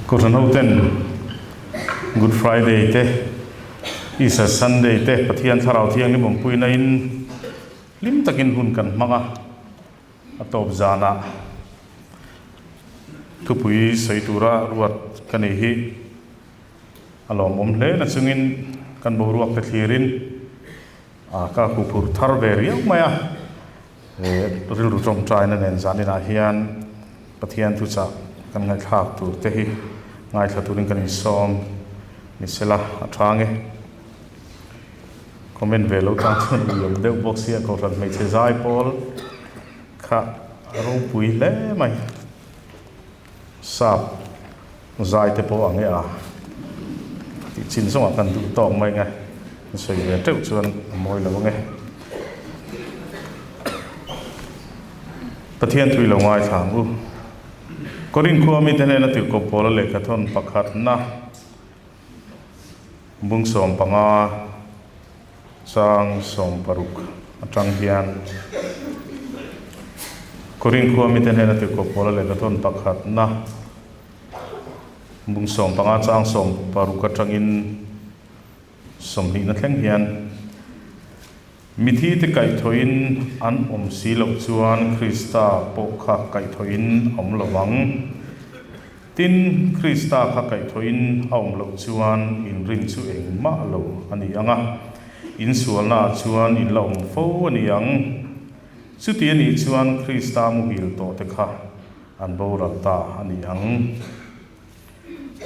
Kohhran hoten Good Friday te, Easter Sunday te Pathian Thlarau Thianghlim awmpuina in hlim takin hun kan hmang a, a tawp zanah thupui sawi tura ruat ka nei hi a lawmawm hle na chungin kan boruak te thlirin a ka huphurh thar ve riau mai a. He rilru tawngtaina nen zaninah hian Pathian thuchah kan ngaihthlak tur te hi ngaithla turin kan insawm ni sela a tha nge. Comment ve lo tan chuan ui awm deuh bawk sia Kohhran hmeichhe zai pawl kha a ropui hle mai. Sap zai te pawh ang e a tih chin zawngah kan duh tawk mai nge an sawi ve teuh chuan a mawi lo ang e. Pathian thui lo ngaithla ang u. Korin khua mite hnena tirhkoh Paula lehkhathawn pakhatna bung 15 Chang 60 atang hian Korin khua mite hnena tirhkoh Paula lehkhathawn pakhatna bung 15 chang 60 atangin 20 na thleng hian Mithi te kaihthawhin an awm si loh chuan Krista pawh kha kaihthawhin a awm lo vang. Tin, Krista kha kaihthawhin a awm loh chuan inrin chu engmah lo a ni ang a, insualnaah chuan in la awm fo a ni ang. Chuti a nih chuan Krista muhil tawhte kha an boral ta a ni ang.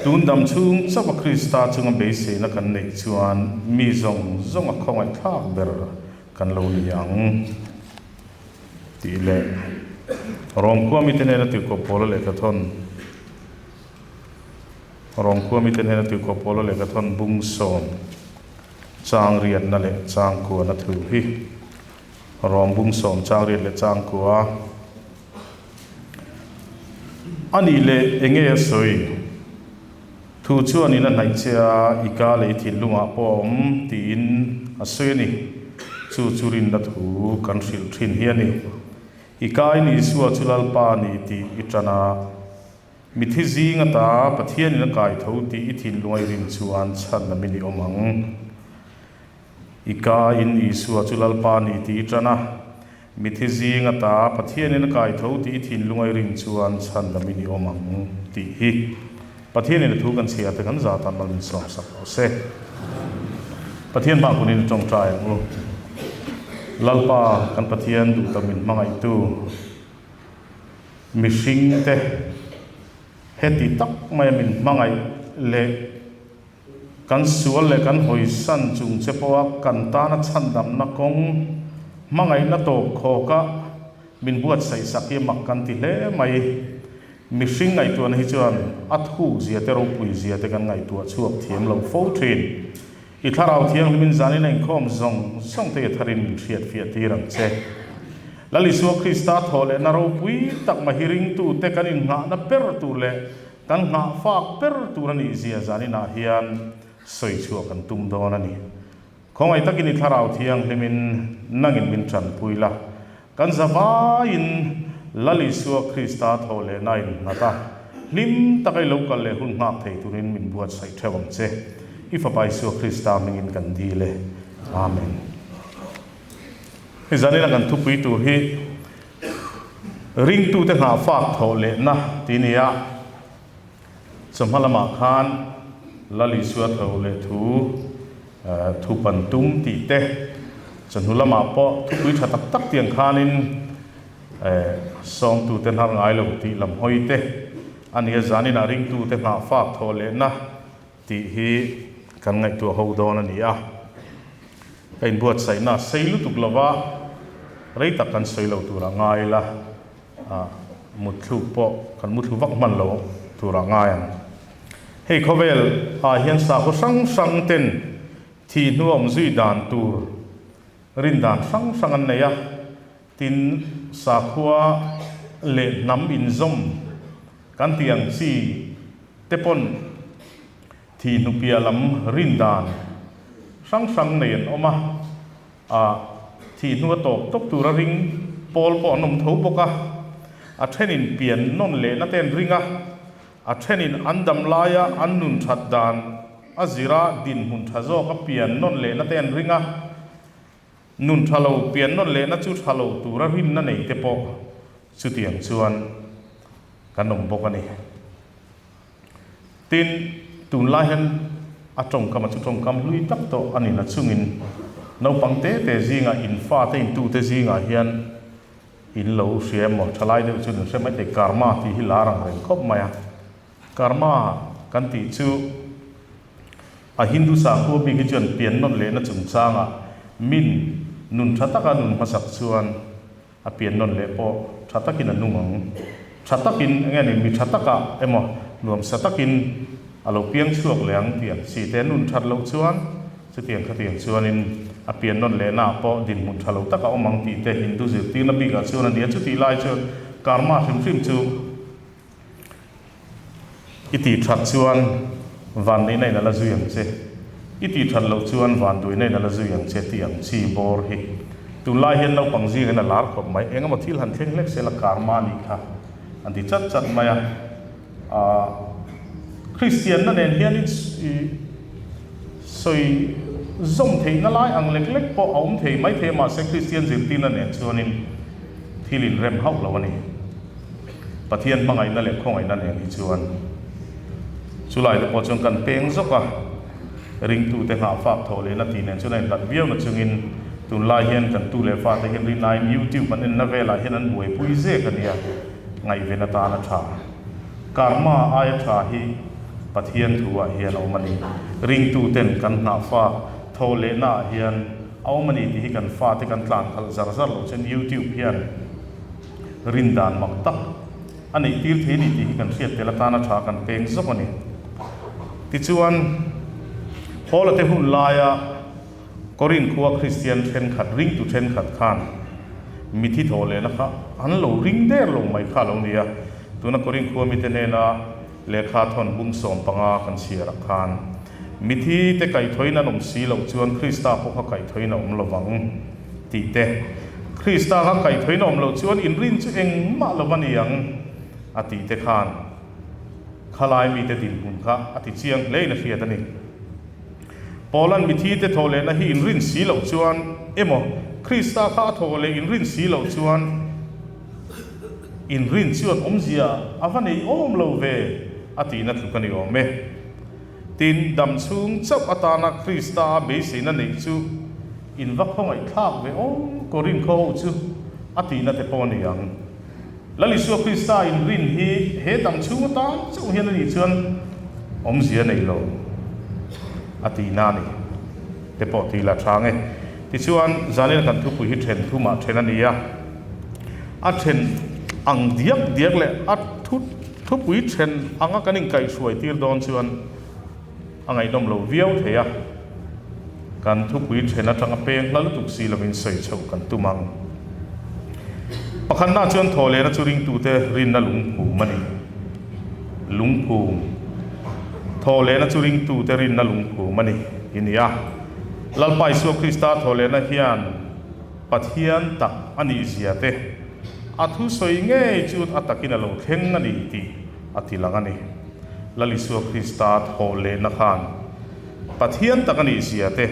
Tun dam chhung chauha Krista chunga beiseina kan neih chuan mi zawng zawnga khawngaihthlak ber kan lo ni ang tih leh Rom khua mite hnena tirhkoh Paula lehkhathawn Rom khua mite hnena tirhkoh Paula lehkhathawn bung sawm chang riatna leh chang kuana thu hi Rom bung sawm chang riat leh chang kua a nih leh enge a sawi? Thu chuan in a hnaih che a, i ka leh i thinlungah pawh a awm tiin a sawi a ni. Chu chu rinna thu kan hrilh thin hi a ni. I kain Isua chu Lalpa a ni tih i tan a, mithi zing ata Pathianin a kai tho tih i thinlunga i rin chuan chhan lam in i awm ang. I kain Isua chu Lalpa a ni tih i tan a, mithi zing ata Pathianin a kai tho tih i thinlunga i rin chuan chhan lam in i awm ang tih hi Pathianin a thu kan chhiar te kan za tan mal min sawm sak rawh se. Pathian hmah kunin i tawngtai ang u. Lalpa kan Pathian duh tak min hmangaihtu mihring te heti tak maia min hmangaih leh kan sual leh kan hawisan chung che pawha kan tana chhandamna kawng hmangaihna tawp khawka min buatsaih sak hi mak kan ti hle mai. Mihring ngaihtuahna hi chuan a thuk zia te ropui zia te kan ngaihtuah chhuak thiam lo fo thin. I Thlarau Thianghlimin zanin a inkhawm zawng zawng te i tharin min hriat fiah tir ang che. Lal Isua Krista thawh lehna ropui tak mai hi ringtu te kan innghahna ber tur leh kan nghahfak ber tur a nih zia zaninah hian sawi chhuah kan tum dawn a ni. Khawngaih takin i Thlarau Thianghlimin nangin min tanpui la, kan zavaiin Lal Isua Krista thawh lehna in nghat a, hlim taka i lo kal leh hun nghak thei turin min buatsaih theuh ang che. I Fapa Isua Krista hmingin kan dil e. Amen. Hei zanina kan thupui tur hi Ringtute nghahfak thawh lehna ti nia. Chawhma lamah khan Lal Isua tho leh thu thu pan tum tih te, chawhnu lamah pawh thupui tha tak tak tiang khanin sawmtute hnar ngai lo tih lam hawi te a nia, zaninah ringtute nghahfak thawh lehna tih hi kan ngaihtuah ho dawn a ni a. Ka inbuatsaihna sei lutuk lova rei tak kan sawi lo turah ngai ila. A mutthluk pawh kan muthlu vak hman lo tur a ngai ang. Hei khawvel ah hian sakhaw hrang hrang ten thih hnu awm zui dan tur rin dan hrang hrang an nei a, tin sakhua leh hnam inzawm kan tih ang chi te pawn thih hnu piah lam rin dan hrang hrang nei an awm a. A thih hnu a tawp tawp tura ring pawl pawh an awm tho bawk a, a thenin pian nawn lehna te an ring a, A thenin an dam laia an nun that dan a zira dinhmun tha zawk a pian nawn lehna te an ring a, nun tha lo pian nawn lehna chu tha lo tura rinna nei te pawh chutiang chuan kan awm bawk a ni. Tin, tunlai hian a tawngkam a chu tawngkam hlui tak tawh a ni na chungin naupang te te zingah in fate in tute zingah hian in lo hria emaw thalai deuh chu in hre mai thei karma tih hi lar ang reng khawp mai a. Karma kan tih chu a Hindu sakhua bik hi chuan pian nawn lehna chungchangah min nun tha taka nun hmasak chuan A pian nawn leh pawh tha takin a nung ang. Tha takin, eng nge ni, mi tha takah emaw nuamsa takin a lo piang chhuak leh ang tih ang chi te nun that loh chuan chutiang khatiang chuanin a pian nawn lehnaah pawh dinhmun tha lo taka awm ang tih te Hindu zirtirna bikah chuan a ni a. Chutih lai chuan karma hrim hrim chu I tih that chuan vanneihna in a la zui ang che, i tih that loh chuan vanduaina in a la zui ang che tih ang chi bawr hi tunlai hian naupang zingin a lar khawp mai. Engemaw thil han thleng hlek sela karma nih kha an ti chat chat mai a. Aah Kristianna nen hianin i sawi zawm theihna lai ang lek lek pawh a awm thei maithei a mahse Kristian zirtirna nen chuanin thil inrem hauh lo a ni. Pathian hmangaihna leh khawngaihna nen hi chuan chulai te pawh chuan kan peng zawk a, ringtute nghahfak thawh lehna tih nen chuan a inhlat viau na chungin tunlai hian kan tu leh fate hian rinaiin YouTube an enna velah hian an buaipui zek a nia, ngaihven atan a tha. Karma aia tha hi Pathian thu ah hian a awm a ni. Ringtuten kan nghahfak thawh lehna ah hian a awm a ni tih hi kan fate kan tlan khalh zar zar loh chuan YouTube hian rin dan mak tak a neih tir thei a ni tih hi kan hriat tel atana tha kan peng zawk a ni. Tichuan, Paula te hun laia Korinth khua Kristian thenkhat, ringtu thenkhat khan mithi thawh lehna kha an lo ring der lo mai kha a lo ni a. Tuna Korinth khua mite hnena lehkha thawn bung 15 kan chhiarah khan mithi te kaihthawin an awm si loh chuan Krista pawh kha kaihthawin a awm lovang. Tih te, Krista kha kaihthawin a awm loh chuan inrin chu engmah lo va ni ang, a tih te khan khalai mite dinhmun kha a ti chiang hlein a hriat a ni. Paula'n mithi te thawh lehna hi inrin si loh chuan emaw, Krista kha a thawh leh inrin si loh chuan inrin chuan awmzia a va nei awm lo ve, a tihna tluk a ni awm e. Tin, dam chhung chauh atana Krista a beiseina neih chu in va khawngaih thlak ve awm Korin khaw ho chu a tihna te pawh a ni ang. Lal Isua Krista in rin hi he dam chhung atan chauh hian a nih chuan awmzia nei lo a tihna a ni te pawh tih la tha nge. Tichuan, Zalena kan thupui hi then thumah then a ni a, a then ang diak diak leh a thu Thupui then anga kan inkaihhruai tir dawn chuan a ngaihnawm lo viau thei a, kan thupui then atanga peng hla lutuk si lovin sawi chhoh kan tum ang. Pakhatna chuan thawhlehna chu ringtute rinna lungphum a ni. Lungphum. Thawhlehna chu ringtute rinna lungphum a ni i ni a. Lalpa Isua Krista thawhlehna hian Pathian tak a nih zia te, a thusawi ngei chu a takin a lo thleng a ni tih a ti lang a ni. Lal Isua Krista thawh lehna khan Pathian tak a nih zia te,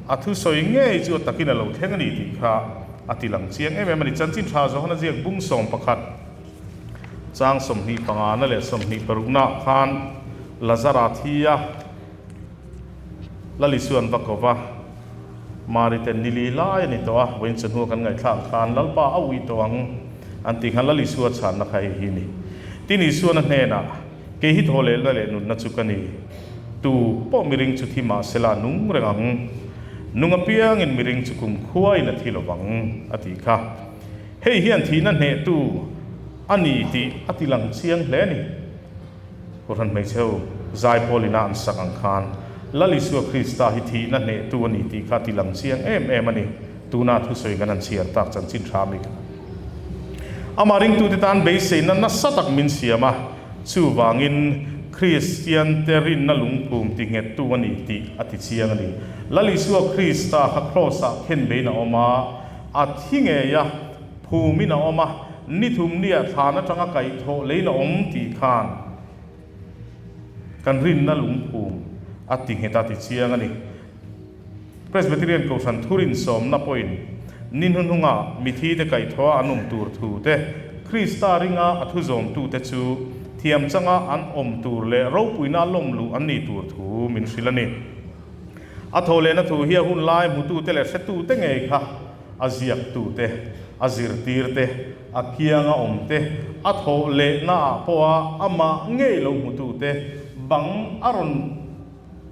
a thusawi ngei chu a takin a lo thleng a ni tih kha a ti lang chiang em em a ni. Chanchin Tha Johana ziak bung 11 chang 25 na leh 26 naah khan Lazara thi a Lal Isua an va ko va, Mari ten ni li lai a ni tawh a, vawiin chawhnu kan ngaihthlak khan Lalpa a ui tawh ang an tih khan Lal Isua chhanna kha hei hi a ni. Tin Isuana hnenah, Kei hi thaw lehna leh nunna chu ka ni. Tu pawh miring chu thi mah sela a nung reng ang. Nung apiangin miring chu kumkhuain a thi lo vang, a tih kha. Hei hian thihna hnehtu a ni tih a ti lang chiang hle a ni. Kohhran hmeichhe zaipawl ina an sak ang khan Lal Isua Krista hi thihna hnehtu a ni tih kha a ti lang chiang em em a ni. Tuna thusawi kan han chhiar tak chanchin tha mi kha. Amah ringtute tan beiseina nasa tak min siam a, chuvangin Kristiante rinna lungphum tinghettu a ni tih a ti chiang a ni. Lal Isua Krista kha Kraws-ah khenbein a awm a, a thi ngei a, Phumin a awm a, ni thum nia thlan atanga kaihthawh leiin a awm tih khan Kan rinna lungphum a ti nghet a ti chiang a ni. Presbyterian Kohhran thurin sawmna pawhin ni hnuhnunga mithite kaihthawha an awm tur thu te, Krista ringa a thu zawmtute chu thiam changa an awm tur leh ropuina lawm luh an nih tur thu min hrilh a ni. A thawhlehna thu hi a hun lai hmutute leh hretute ngei kha a ziaktute, a zirtirte, a kianga awmte, a thawhlehnaah pawha amah ngei lo hmutute bang a rawn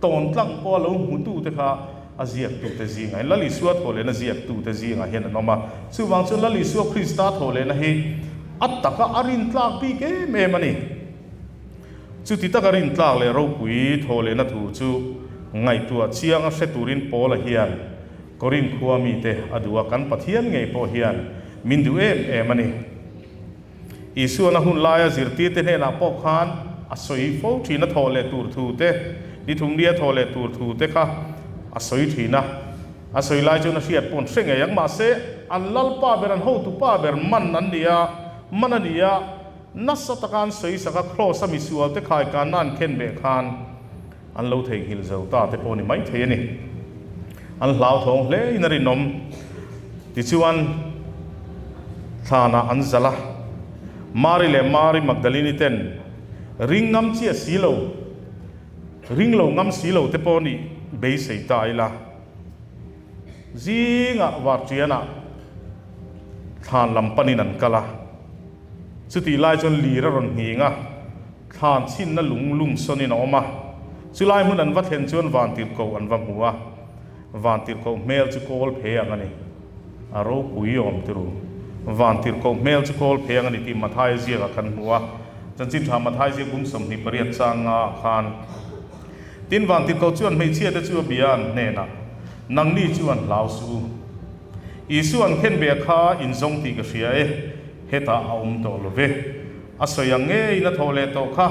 tawn tlang pawha lo hmutute kha a ziaktute zingah hian Lal Isua thawhlehna ziaktute zingah hian an awm a. Chuvang chuan Lal Isua Krista thawhlehna hi a taka a rintlak bik em em a ni. Chuti taka rintlak leh ropui thawhlehna thu chu ngaihtuah chianga hre turin Paula hian Korinth khua mite a duh a, kan Pathian ngei pawh hian min duh em em a ni. Isuan a hun laia zirtirte hnenah pawh khan a sawi fo thin a, thawh leh tur thu te, ni thumnia thawh leh tur thu te kha a sawi thin a. A sawi lai chuan a hriat pawh an hre ngei ang, mahse an lalpa ber, an hotupa ber man an ni a, man a ni a, nasa taka an sawi sak a, Kraws-a misualte khaikanna an khen beh khan, An lo theihnghilh zo ta te pawh ni maithei a ni. An hlauthawng hle in a rinawm. Tichuan, thlanah an zalh a. Mari leh Mari Magdalini ten ring ngam chiah si lo, ring lo ngam si lo te pawh nih beisei ta ila. Zingah Varṭianah thlan lam panin an kal a. Chutih lai chuan lir a rawn nghing a. Thlan chhinna lung lum sawnin a awm a, chulai hmun an va thlen chuan vantirhkoh an va hmu a, vantirhkoh hmel chu kawl phe ang a ni. A ropui awm tiru. Vantirhkoh hmel chu kawl phe ang a ni tih Mathaia ziakah kan hmu a, Chanchin Tha Mathai ziak bung 28 chang nga ah khan. Tin, vantirhkoh chuan hmeichhia te chu a bia an hnenah, Nangni chu an hlau suh u. Isua an khen ve kha in zawng tih ka hria e, hetah a awm tawh lo ve. A sawi ang ngeiin a thawh leh tawh kha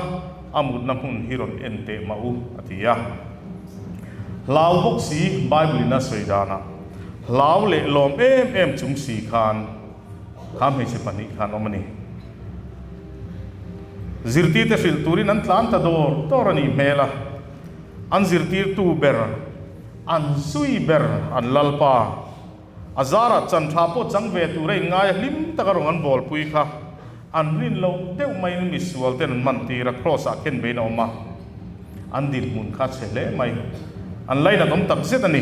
a mutna hmun hi rawn en teh mah u, a ti a. Hlau bawk si Bible-in a sawi danah, hlau leh lawm em em chung si khan kha hmeichhe pahnih khan awm a ni. Zirtirte hrilh turin an tlan ta dawr dawr a nih hmel a, an zirtirtu ber, an zui ber an Lalpa. A zarah chan tha pawh chang ve tur a inngai a hlim taka rawn an bawlpui kha an rin loh deuh maiin misual ten an man tir a, Kraws ah khen vein a awm a, an dinhmun kha a chhe hle mai. An lainat awm tak zet a ni.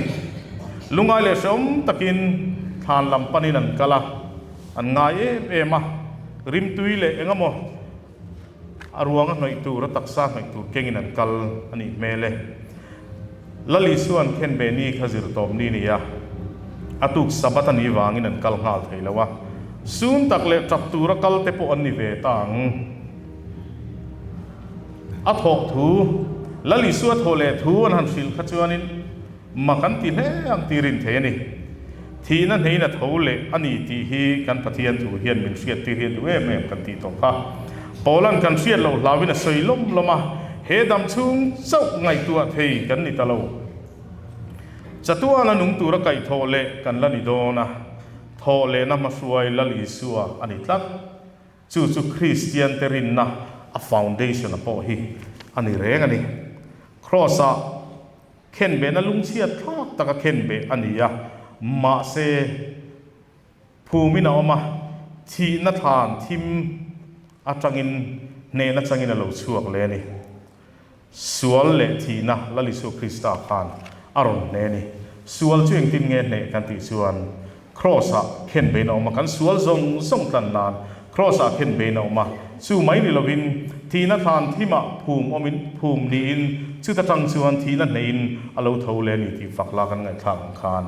Lungai leh hrehawm takin thlan lam panin an kal a, an ngai em em a, rimtui leh eng emaw A ruang a hnawih tur, a taksa hnawih tur kengin an kal a nih hmel e. Lal Isua'n khen ve ni kha zir tawp ni nia. A tuk Sabbath a nih vangin an kal nghal thei lo a. Sun tak leh tap tura kal te pawh an ni ve ta ang. A thawh thu, Lal Isua thawh leh thu an han hrilh kha chuanin, Mak an ti hle ang tih rin thei a ni. Thihna hnein a tho leh a ni tih hi kan Pathian thu hian min hriattir hi a duh em em kan tih tawh kha. Paula'n kan hriat loh hlauin a sawi lawm lawm a, he dam chhung chauh ngaihtuah thei kan ni ta lo. Chatuana nung tura kaihthawh leh kan la ni dawn a, thawh lehna hmahruai Lal Isua a ni tlat. Chu chu Kristiante rinna a foundation-a pawh hi a ni reng a ni. Kraws-ah Khenbehna lungchhiat thlak taka khenbeh a ni a, mahse, phumin a awm a, thihna thlan thim atangin hnehna changin a lo chhuak leh a ni. Sual leh thihna Lal Isua Krista khan a rawn hneh a ni. Sual chu engtin nge hneh kan tih chuan Kraws-ah khenbein a awm a, kan sual zawng zawng tlan nan Kraws-ah khenbein a awm a. Chu mai ni lovin thihna thlan thimah phum awmin phum niin chuta tang chuan thihna hneiin a lo tho leh a ni tih fak la kan ngaihthlak ang khan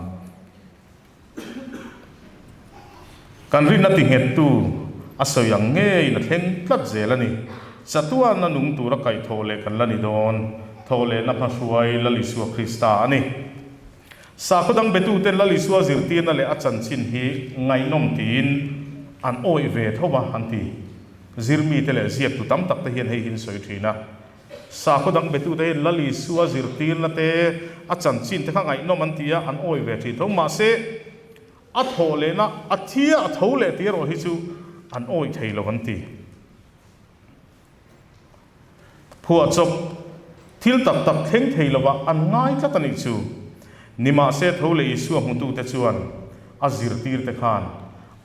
kan rinna tinghettu a sawi ang ngeiin a thleng tlat zel a ni. Chatuana nung tura kaihthawh leh kan la ni dawn, thawh lehna hmahruai Lal Isua Krista a ni. Sakhaw dang betuten Lal Isua zirtirna leh a chanchin hi ngaihnawm tiin an awih ve tho a, an ti. Zirmite leh ziaktu tam tak te hian hei hi an sawi thin a. Sakhaw dang betute hian Lal Isua zirtirna te, a chanchin te kha ngaihnawm an ti a, an awih ve thin tho. Mahse, a thawh lehna, a thia a tho leh tih erawh hi chu an awih thei lo an ti. Phuahchawp. Thil tak tak thleng thei lovah an ngai tlat a nih chu. Nimahse tho leh Isua hmutute chuan a zirtirte khan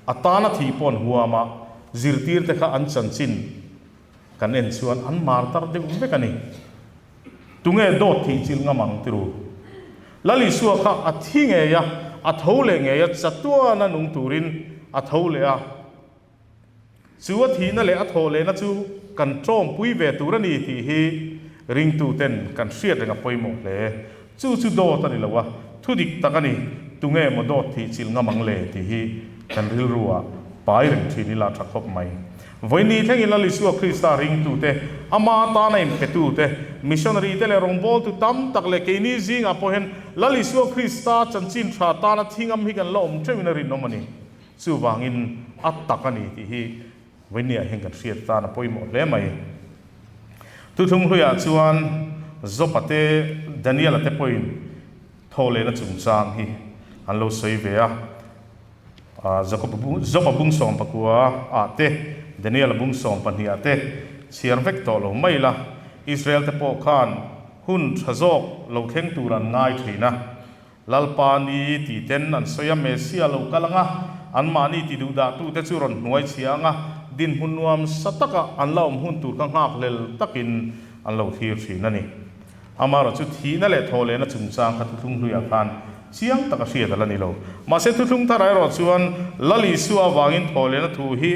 a tana thih pawh an huam a, zirtirte kha an chanchin kan en chuan an martar deuh vek a ni. Tunge dawt thih chilh ngam ang ti ru? Lal Isua kha a thi ngei a, a tho leh ngei a, chatuana nung turin a tho leh a. Chu a thihna leh a thawh lehna chu kan tawmpui ve tur a ni tih hi ringtuten kan hriat reng a pawimawh hle. Chu chu dawt a ni lo a, thu dik tak a ni. Tunge maw dawt thih chilh ngam ang le tih hi kan rilruah pai reng thin ila tha khawp mai. Vawiini thlengin Lal Isua Krista ringtute, ama atana inpetute, missionary te leh rawngbawltu tam tak leh keini zingah pawh hian Lal Isua Krista chanchin tha tana thi ngam hi kan la awm teuhin a rinawm a ni. Chuvangin a tak a ni tih hi Vawinia hian kan hriat tan a pawimawh hle mai. Thuthlung hluiah chuan Job-a te, Daniel-a te pawhin thawhlehna chungchang hi an lo sawi ve a. Job-a bung 19 ah te, Daniel-a bung 12 ah te chhiar vek tawh lo mai la, Israel te pawh khan hun tha zawk lo thleng tur an ngai thin a. Lalpa ni ti ten an sawi a, Messia lo kal anga anmahni ti duh dah tute chu rawn hnuai chhia anga dinhmun nuam sa taka an la awm hun tur kha nghakhlel takin an lo thlir thin a ni. Amaherawh chu thihna leh thawhlehna chungchang kha thuthlung hluiah khan chiang taka hriat a la ni lo. Mahse thuthlung tharah erawh chuan Lal Isua avangin thawhlehna thu hi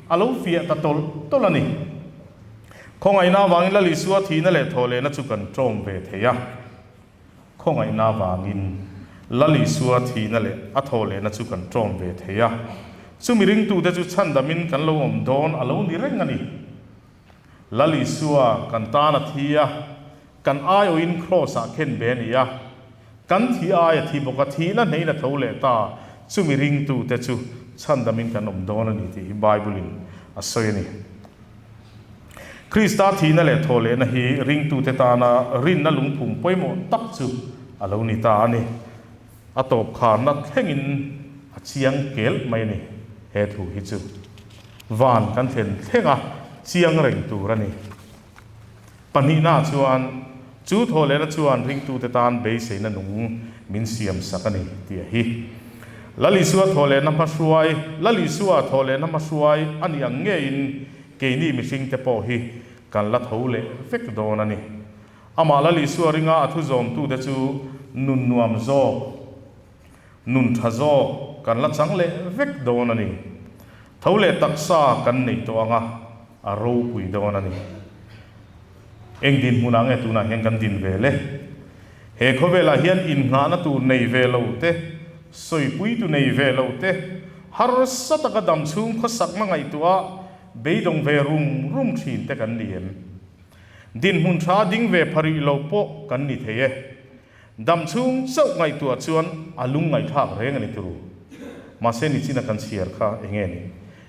a lo fiah ta tawlh tawlh a ni. Khawngaihna avangin Lal Isua thihna leh thawhlehna chu kan tawm ve thei a. Khawngaihna avangin Lal Isua thihna leh a thawhlehna chu kan tawm ve thei a. Chumi ringtute chu chhandamin kan lo awm dawn a lo ni reng a ni. Lal Isua kan tan a thi a, kan aiawhin Kraws-ah khen ve a ni a. Kan thi ai a thi bawk a, thihna hneiin a tho leh ta. Chumi ringtute chu chhandamin kan awm dawn a ni tih hi Bible-in a sawi a ni. Krista thihna leh thawhlehna hi ringtute tana rinna lungphum pawimawh tak chu a lo ni ta a ni. A tawp kharna thlengin a chiang kelh mai a ni. He thu hi chu van kan thlen thlenga chiang reng tur a ni. Pahnihna chuan chu thawhlehna chuan ringtute tan beiseina nung min siam sak a ni tih a hi. Lal Isua thawhlehna hmahruai, Lal Isua thawhlehna hmahruai a nih ang ngeiin keini mihringte pawh hi kan la tho leh vek dawn a ni. Amah Lal Isua ringa a thu zawmtute chu nun nuam zawk, nun tha zawk kan la chang leh vek dawn a ni. Tho leh taksa kan neih tawh anga a ropui dawn a ni. Eng dinhmunah nge tunah hian kan din ve le? He khawvelah hian innghahna tur nei ve lo te, sawipuitu nei ve lo te, harsa taka dam chhung khawsakna ngaihtuah beidawng ve rum rum thin te kan ni em? Dinhmun tha ding ve pharih lo pawh kan ni thei e. Dam chhung chauh ngaihtuah chuan a lung ngaihthlak reng a ni turu. Mahse nichina kan chhiar kha enge ni?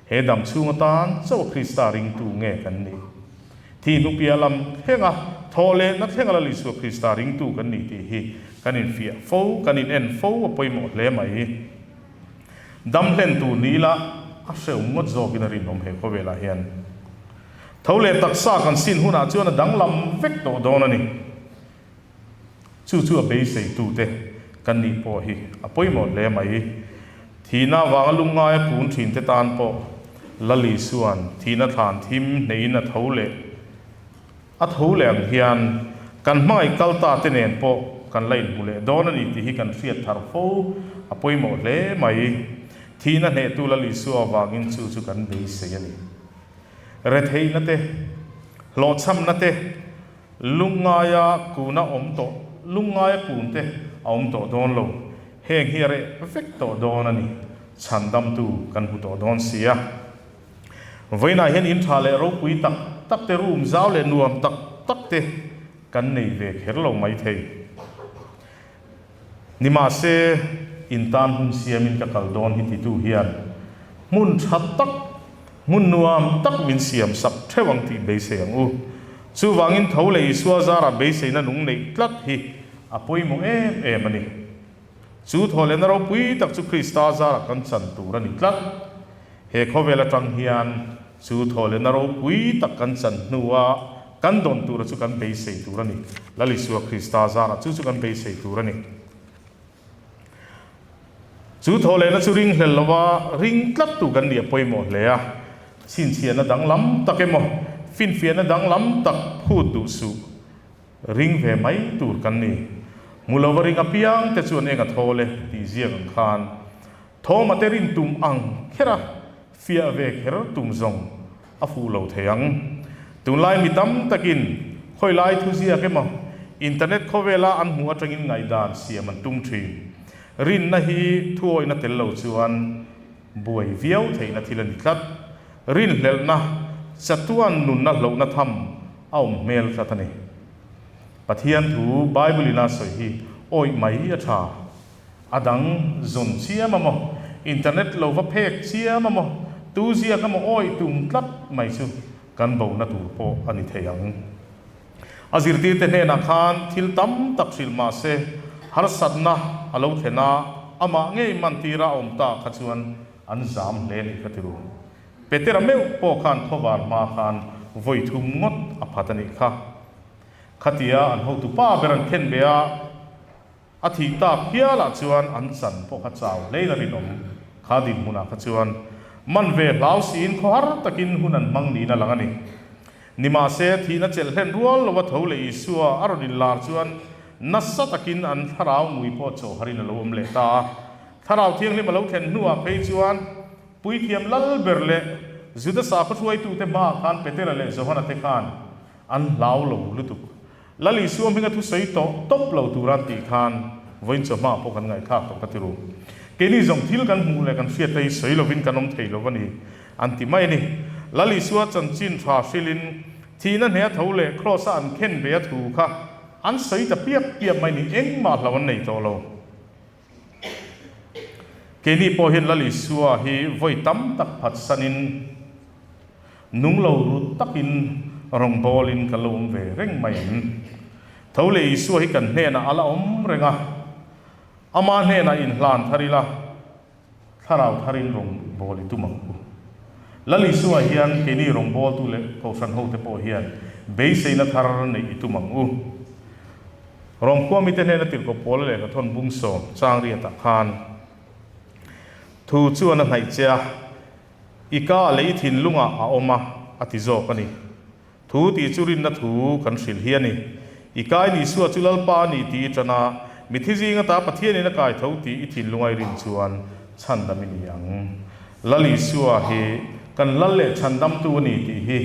He dam chhung atan chauh Krista ringtu nge kan nih? Thi hnupiah lam thlenga thawh lehna thlenga Lal Isua Krista ringtu kan nih tih hi kan infiah fo, kan in en fo a pawimawh hle mai. Dam hlen tur ni ila a hrehawm ngawt zawkin a rinawm he khawvelah hian. Tho leh taksa kan sin hunah chuan a danglam vek tawh dawn a ni. Chu chu a beiseitute kan nih pawh hi a pawimawh hle mai. Thihna avanga lungngaia kun thinte tan pawh Lal Isua'n thihna thlan thim hneihin a tho leh a tho leh ang hian kan hmangaih kal ta te nen pawh kan la inhmu leh dawn a ni tih hi kan hriat thar fo a pawimawh hle mai. Thihna hnehtu Lal Isua avangin chu chu kan beisei a ni. Retheihna te, hlawhchhamna te, Lungngaia kun a awm tawh, lungngaia kun te a awm tawh dawn lo. Heng hi a reh vek tawh dawn a ni. Chhandamtu kan hmu tawh dawn si a. Vawiinah hian in tha leh ropui tak tak te, room zau leh nuam tak tak te kan nei ve kher lo maithei. Nimahse, in tan hmun siamin ka kal dawn hi titu hian hmun tha tak, hmun nuam tak min siam sak theuh ang tih beisei ang u. Chuvangin tho leh Isua zara beiseina nung neih tlat hi a pawimawh em em a ni. Chu thawhlehna ropui tak chu Krista zara kan chan tur a ni tlat. He khawvel atang hian chu thawhlehna ropui tak kan chan hnua. Kan dawn tura chu kan beisei tur a ni. Lal Isua Krista zarah chu chu kan beisei tur a ni. Chu thawhlehna chu ringhlel lova ring tlattu kan nih a pawimawh hle a. Chhinchhiahna danglam tak emaw, finfiahna danglam tak phut duh suh. Ring ve mai tur kan ni. Hmu lova ring apiang te chuan eng a thawl e tih ziak ang khan Thawma te rin tum ang kher a, fiah ve kher tum zawng a fuh lo thei ang. Tunlai mi tam takin khawilai thuziak emaw internet khawvela an hmuh atangin ngaihdan siam an tum thin. Rinna hi thuawihna tel lo chuan buai viau theihna thil a ni tlat. Rinhlelhna, chatuan nunna hlauhna tham a awm hmel tlat a ni. Pathian thu Bible in a sawi hi awih mai a tha. A dang zawn chiam a maw, internet lo va phek chiam a maw, tu ziak emaw awih tum tlat mai chu kan bona tur pawh a ni thei ang. A zirtirte hnenah khan thil tam tak hrilh mah se, harsatna a lo thlen a, amah ngei mantira a awm ta kha chuan an zam hle a nih kha ti ru. Petera meuh pawh khan khawvar hma khan vawi thum ngawt a phat a nih kha. Khatia an hotu pa ber an khen ve a. A thih tak hialah chuan an chan pawh kha chau hlein a rinawm. Kha dinhmunah kha chuan man ve hlau siin khawhar takin hun an hmang niin a lang a ni. Nimahse, thihna chelh hlen rual lova tho leh Isua a rawn inlar chuan nasa takin an thlarau ngui pawh chawhharin a lo awm leh ta a. Thlarau Thianghlim a lo thlen hnuah phei chuan Puithiam lal ber leh Juda sakhaw hruaitute hmaah khan Petera leh Johana te khan an hlau lo lutuk. Lal Isua hminga thusawi tawh tawp lo tura an tih khan vawiin chawhma pawh kan ngaihthlak tawh ka ti ru. Keini zawng thil kan hmuh leh kan hriat te hi sawi lovin kan awm thei lo a ni an ti mai a ni. Lal Isua chanchin tha hrilhin thihna hneh a tho leh Kraws-a an khen ve a thu kha an sawi ta piap piap mai ni engmah hlo an nei tawh lo. Keini pawh hian Lal Isua hi vawi tam tak phatsanin nung lo rut takin rawngbawlin kan lo awm ve reng mai ang. Tho leh Isua hi kan hnenah a la awm reng a, ama hnenah inhlan thar ila, Thlarau tharin rawngbâwl i tum ang u. Lal Isua hian keini rawngbâwltu leh kohhran hote pawh hian beiseina thar neih i tum ang u. Rom khua mite hnena tirhkoh Paula lehkha thawn bung sawm chang riatah khan thu chuan a hnaih che a, I ka leh i thinlungah a awm a, a ti zawk a ni. Thu tih chu rinna thu kan hrilh hi a ni. I kai ni Isua chu Lalpa a ni tih i ṭan a, mithi zing ata Pathianin a kai tho tih i thinlung a i rin chuan chhandam i ni ang. Lal Isua hi kan Lal leh chhandamtu a ni tih hi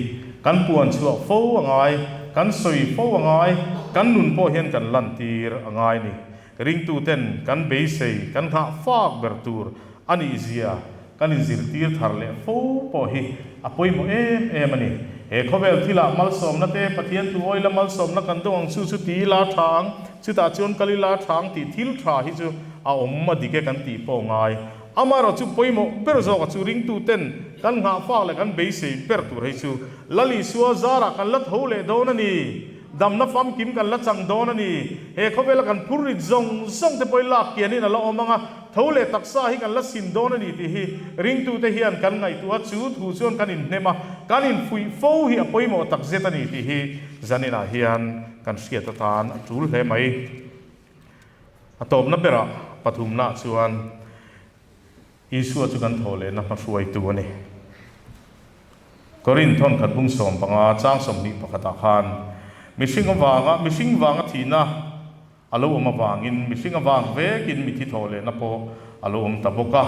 kan puan chhuah fo a ngai, kan sawi fo a ngai, kan nun pawh hian kan lantir a ngai a ni. Ringtuten kan beisei, kan nghah fak ber tur a nih zia kan inzirtir thar leh fo pawh hi a pawimawh em em a ni. He khawvel thilah malsawmna te, Pathian thu awila malsawmna kan dawng ang chu chu ti ila tha ang, chutah chuan kal ila tha ang tih thil tha hi chu a awm a dik e kan tih pawh ngai. Amaherawh chu pawimawh ber zawkah chu ringtuten kan nghah fak leh kan beisei ber tur hei chu Lal Isua zarah kan la tho leh dawn a ni. Damna famkim kan la chang dawn a ni. He khawvela kan phur rit zawng zawng te pawh hi lak kianin a la awm ang a, tho leh taksa hi kan la sim dawn a ni tih hi ringtute hian kan ngaihtuah a, chu thu chuan kan inhnem a, kan infuih fo hi a pawimawh tak zet a ni tih hi zaninah hian kan hriat atan a tul hle mai. A tawpna berah pathumnaah chuan. Isua chu kan thawh lehna hmahruaitu a ni. Korinth thawnkhat bung 15 chang 21 ah khan, Mihring avanga mihring vanga thihna a lo awm avangin mihring avang vekin mithi thawh lehna pawh a lo awm ta bawk a.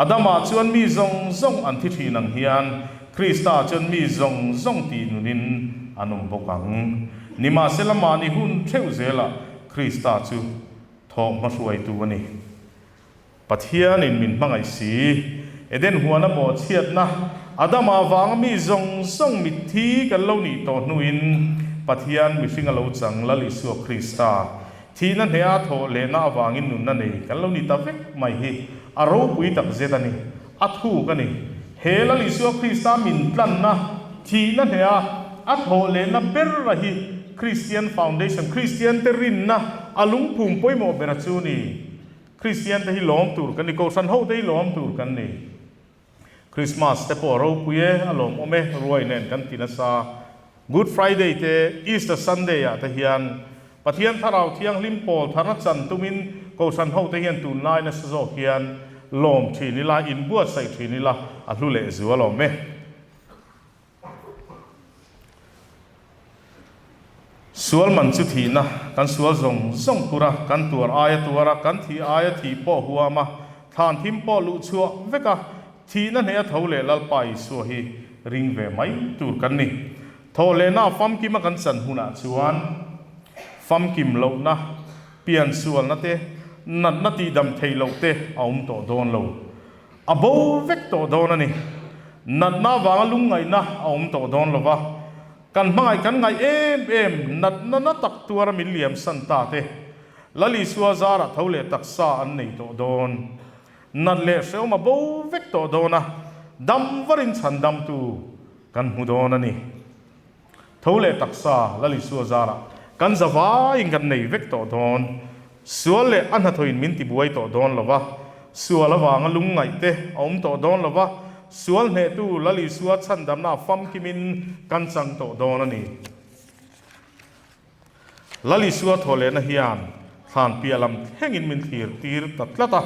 Adama chuan mi zawng zawng an thi thin ang hian Krista chuan mi zawng zawng tih nunin an awm bawk ang. Nimahsela mahni hun theuh zelah Krista chu thawh hmahruaitu a ni. Pathianin min hmangaih si. Eden huana bawhchhiatna, Adama vanga mi zawng zawng mitthi kan lo nih tawh hnuin Pathian mihring a lo chang Lal Isua Krista thihna hneha thawh lehna avangin nunna nei kan lo ni ta vek mai hi a ropui tak zet a ni, a thuk a ni. He Lal Isua Krista min tlanna, thihna hneha a thawh lehna ber a hi Kristian Foundation, Kristiante rinna a lungphum pawimawh bera chu ni. Kristian te hi lawm tur kan ni, Kohhran ho te hi lawm tur kan ni. Krismas te pawh a ropui e, a lawmawm e, ruai nen kan ti nasa. Good Friday te, Easter Sunday ah te hian Pathian Thlarau Thianghlim pawl tharna chan tumin Kohhran hote hian tunlai nasa zawk hian lawm thin ila, inbuatsaih thin ila a hlu leh zual awm e. Sual man chu thihna, kan sual zawng zawng pur a, kan tuar aia tuar a, kan thih aia thih pawh huam a, thlan thim pawh luh chhuah vek a, thihna hneh a tho leh Lalpa Isua hi ring ve mai tur kan ni. Thawhlehna famkima kan chan hunah chuan famkim lohna, piansualna te, natna tihdam theih loh te a awm tawh dawn lo. A bo vek tawh dawn a ni. Natna avanga lungngaihna a awm tawh dawn lo va, kan hmangaih kan ngaih em em natna na tak tuara min liam san ta te, Lal Isua zarah tho leh taksa an nei tawh dawn. Nat leh hrehawm a bo vek tawh dawn a, dam varin chhandamtu kan hmu dawn a ni. Tho leh taksa Lal Isua zarah kan za vaiin kan nei vek tawh dawn. Sual leh a hnathawhin min tibuai tawh dawn lo va, sual avanga lungngaih te a awm tawh dawn lo va, sual hnehtu Lal Isua chhandamna famkimin kan chang tawh dawn a ni. Lal Isua thawhlehna hian thlan piah lam thlengin min thlir tir ta tlat a.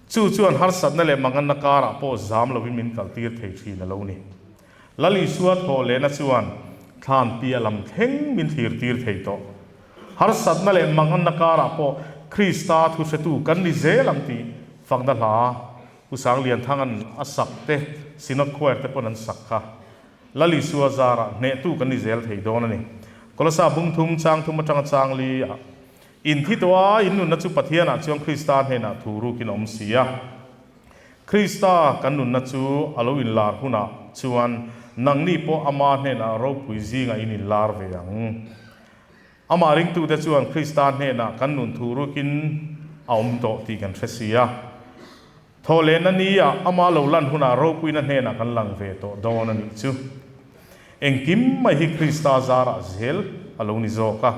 Chu chuan harsatna leh manganna karah pawh zam lovin min kal tir thei thin a lo ni. Lal Isua thawhlehna chuan thlan piah lam thleng min thlir tir thei tawh. Harsatna leh manganna karah pawh Krista thuhretu kan ni zel ang tih fakna hla Pu Sanglianthanga'n a sak te, Synod Choir te pawn an sak kha. Lal Isua zarah hnehtu kan ni zel thei dawn a ni. Kolosa bung thum chang thum atanga chang li ah In thi tawh a, in nunna chu Pathianah chuan Krista hnenah thu rukin a awm si a. Krista kan nunna chu a lo inlar hunah chuan nangni pawh ama hnenah ropui zingah in inlar ve ang. Amah ringtute chuan Krista hnenah kan nun thu rukin a awm tawh tih kan hre si a. Thawhlehna ni ah ama lo lan hunah ropuina hnenah kan lang ve tawh dawn a nih chu. Engkim mai hi Krista zarah zel a lo ni zawk a,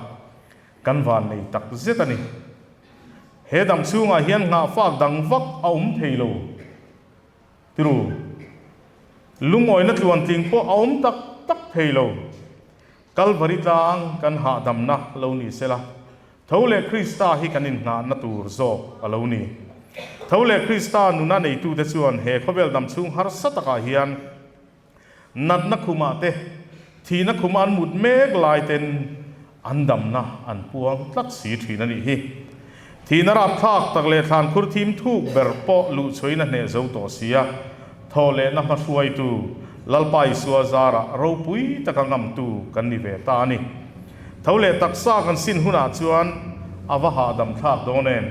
kan van nei tak zet a ni. He dam chhungah hian nghahfak dang vak a awm thei lo tiru. Lungawina tluantling pawh a awm tak tak thei lo. Kalvari tlang kan hahdamna lo ni sela, Tho leh Krista hi kan inhnahna tur zawk a lo ni. Tho leh Krista nuna neitute chuan he khawvel dam chhung harsa takah hian natna khumah te, thihna khuma an mut mek lai ten an damna an puang tlat si thin a nih hi. Thihna rapthlak tak leh thlankhur thim thuk ber pawh luhchhuahin a hneh zo tawh si a, thaw lehna hmahruaitu Lalpa Isua zarah ropui taka ngamtu kan ni ve ta a ni. Tho leh taksa kan sin hunah chuan a va hahdam thlak dawn em?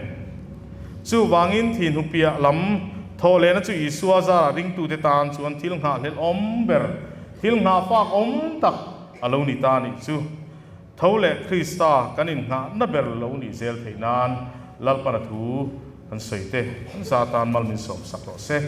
Chuvangin thihnu piah lam thaw lehna chu Isua zarah ringtute tan chuan thil nghahhlelh awm ber, thil nghahfak awm tak a lo ni ta nih chu. Tho leh Krista kan inngahna ber lo nih zel theih nan Lalpana thu kan sawi te kan za tan mal min sawm sak rawh se.